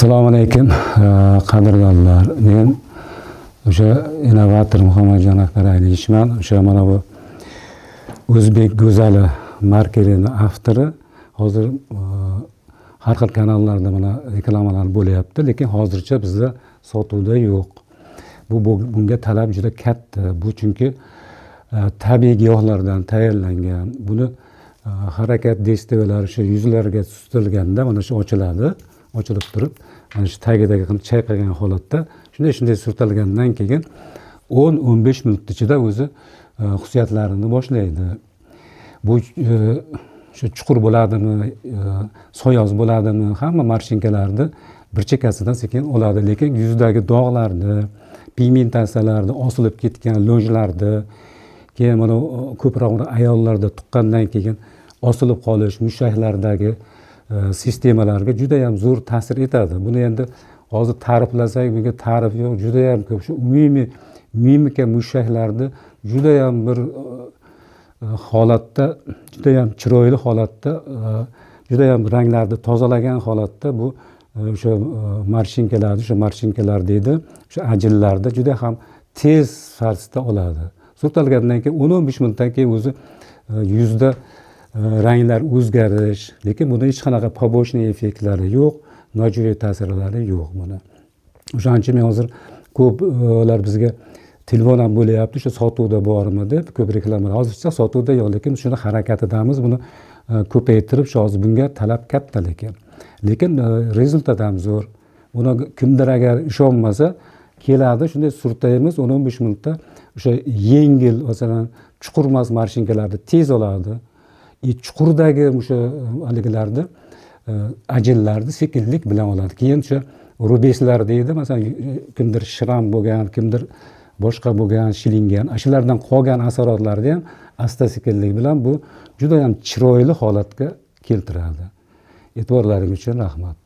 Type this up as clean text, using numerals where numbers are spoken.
Assalomu alaykum, qadrdonlar. Men o'sha innovator Muhammadjon Akbaraliyevichman. O'sha mana bu "O'zbek go'zali" markerini avtori. Hozir har xil kanallarda mana reklamalar bo'lyapti, lekin hozircha bizda sotuvda yo'q. Bunga talab juda katta. Bu chunki tabiiy giyohlardan tayyorlangan. Buni harakat действия lari shu yuzlarga surtilganda mana shu ochiladi, ochilib turib, mana shu tagidagi qilib chayqagan holatda shunday shunday surtilgandan keyin 10-15 minut ichida o'zi xususiyatlarini boshlaydi. Bu shu chuqur bo'ladimi, sayoz bo'ladimi, hamma морщинка larni bir chekkasidan sekin oladi, lekin yuzdagi dog'larni, pigmentatsiyalarni, osilib ketgan lojlarni, keyin mana ko'proq ayollarda tuqqandan keyin osilib qolish mushaklardagi sistemalarga judayam zo'r ta'sir etadi. Buni endi hozir ta'riflasak, bunga ta'rif yo'q, judayam ko'p. Shu umumiy mimika, mushaklarni judayam bir holatda, judayam chiroyli holatda, judayam ranglarni tozalagan holatda bu o'sha морщинка larni, o'sha морщинка lar deydi, o'sha ajinlarni juda ham tez tarzda oladi. Surtalgandan keyin 10-15 minutdan keyin o'zi yuzda ranglar o'zgarish, lekin buni hech qanaqa побочный effektlari yo'q, nojo'ya ta'sirlari yo'q buni. O'shaning uchun men hozir ko'plar bizga telefon ham bo'lyapti, o'sha sotuvda bormi deb, ko'p reklamalar. Hozircha sotuvda yo'q, lekin shuni harakatidamiz, buni ko'paytirib, shu hozir bunga talab katta, lekin результат ham zo'r. Buni kimdir agar ishonmasa, keladi, shunday surtaymiz, 10-15 minutda o'sha yengil, masalan, chuqur emas морщинка larni tez oladi и chuqurdagi o'sha haligilarni, ajinlarni sekinlik bilan oladi. Keyin o'sha рубец lar deydi, masalan, kimdir шрам bo'lgan, kimdir boshqa bo'lgan, shilingan, ana shulardan qolgan asoratlarni ham asta sekinlik bilan bu judayam chiroyli holatga keltiradi. E'tiborlaring uchun rahmat.